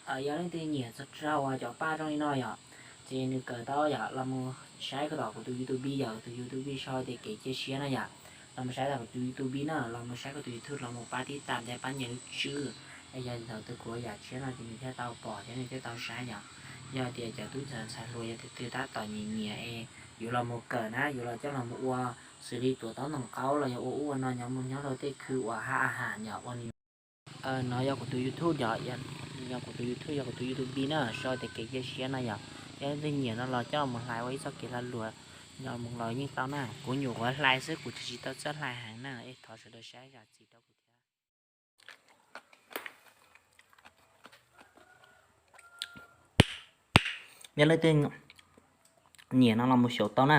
Yog leej twg nyiam txog rau cov paj zoo li no yom, ces nws kawm tau yom, los mus saib kuv tom kuv tus YouTube yom, kuv tus YouTube sau tias kev cia siab na yom. Los mus saib tom kuv tus YouTube na, los mus saib kuv tus YouTube, los mus pab tib tam thiab pab nias lub tswb, es yog thaum twg kuv ua yam tshiab no ces nws thiaj tau pom thiab nws thiaj tau saib yom. Yog tias cov tub cov ntxhais hluas yog tus twg tab tom nyiam nyiam es yuav los mus kawm na, yuav los coj los mus ua xws li tuav taub ntoos qaub los yog ua ub ua no nyob mus nyob rau tej khw uas hab a has yom, ua no yog kuv tus YouTube yom, yog kuv tus YouTube, yog kuv tus YouTube na, sau tias kev cia siab na yom. Yog leej twg nyiam no los coj los mus hlais ua ib txoj kev lag luam, yog mus los yeej tau na. Kuv nyuam qhuav hlais xwb, kuv tsis tsis tau txawj hlais heev na, es thov sawv daws saib zam txim rau kuv thiab. Yog leej twg nyiam no los mus xyaum tau na.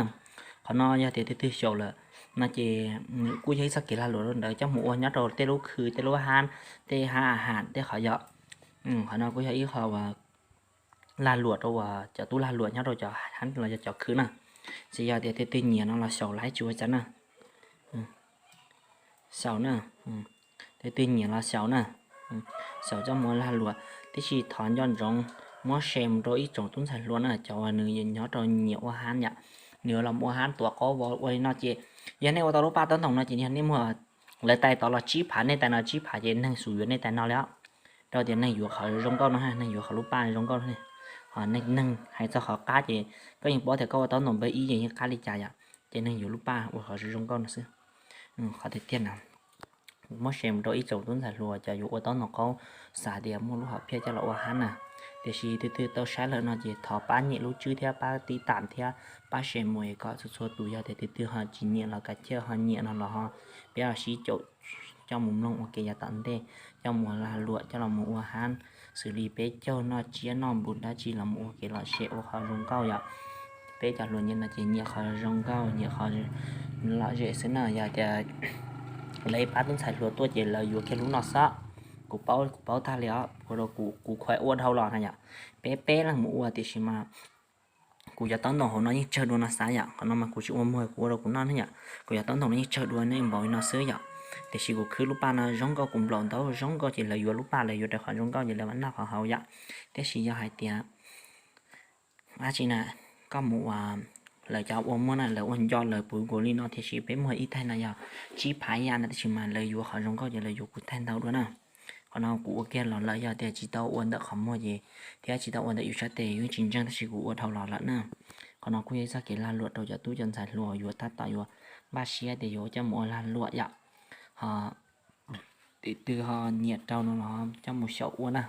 Qhov no yog tias tus twg xyaum lawm no ces kuj yog ib txoj kev lag luam rau ntawd coj mus ua nyob rau tej lub khw, tej lub hab, tej hab a has, tej qhov yom. Qhov no kuj yog ib qho uas lag luam rau uas cov tub lag luam nyob rau cov hab los yog cov khw na. Ces yog tias tus twg nyiam no los xyaum lawm tsis ua cas na. Xyaum na, tus twg nyiam los xyaum na. Xyaum coj mus ua lag luam, tiam sis thov nco ntsoov muab share mus rau ib tsoom tub ntxhais hluas na, cov uas nws nyob rau nyiam ua hab yom. Nws los ua hab tuav qaub vov ua li no ces yog nej ua tau lub paj taub ntoos no ces yog nej muag lawv tais tod los tsib phav, nej tais no tsib phav ces neeg xum yuav nej tais no li os. Rau tias neeg yuav qhov zoo nkauj no, neeg yuav qhov lub paj zoo nkauj no. Ho neeg hais txog qhov qab ces koj yeej paub tias koj ua taub ntoos npawb ib ces yeej qab li cas yom, ces neeg yuav lub paj ua qhov zoo nkauj no xwb. Qhov tiag tiag na, muab share mus rau ib tsoom tub ntxhais hluas cov yuav ua taub ntoos qaub, xav tias muaj lub hom phiaj coj los ua hab na. Tiam sis tus twg tau saib lawm no ces thov pab nias lub tswb thiab pab tib tam thiab pab share mus es kom txhua txhua tus, yog tias tus twg ho tsis nyiam los kav liam, ho nyiam no los ho peb ho sib caum coj mus mloog ua ke yav tom ntej, coj mus lag luam coj los mus ua hab, xws li peb caug noj tsiab noj npus dab tsi los mus ua kev lom zem ua qhov zoo nkauj yom. Peb cov hluas nyiam no ces nyiam qhov zoo nkauj, nyiam qhov lom zem xwb na. Yog tias lawv ib pab tub ntxhais hluas tuaj ces lawv yuav kiag lub no xwb. Kuv paub, kuv paub tag li os, ua rau kuv, kuv khuv ua dhau los na yom. Peb peb leeg mus ua tiam sis mas kuv cov taub ntoos hauv no yeej tsawg dua no xav yom. Qhov no mas kuv tsis ua muag, kuv ua rau kuv noj ne yom. Kuv cov taub ntoos no yeej tsawg dua ne npaum li no xwb yom. Tiam sis kuv khwb lub paj no zoo nkauj, kuv nplaum ntau zoo nkauj ces lawv yuav lub paj, lawv yuav raws qhov zoo nkauj ces lawv mam noj qhov hauv yom. Tiam sis yog hais tias dab tsi na, koj mus ua, lawv cov ua muag na, lawv ua nco lawv puv nkaus li no, tiam sis peb muag ib taig no yog tsib phav ib yam no, tiam sis mas lawv yuav qhov zoo nkauj ces lawv yuav kuv taig ntau dua na. Qhov no kuv ua kiag los lawm, yog tias tsis tau ua ntawm qhov muag ces, thiab tsis tau ua ntawm yus sab tes yeej tsis ntseeg, tab sis kuv ua dhau los lawm na. Qhov no kuj yog ib txoj kev lag luam rau cov tub cov ntxhais hluas yuav tab tom yuav npaj siab tias yuav coj mus ua lag luam yom. Ho tus twg ho nyiam rau no los coj mus xyaum ua na.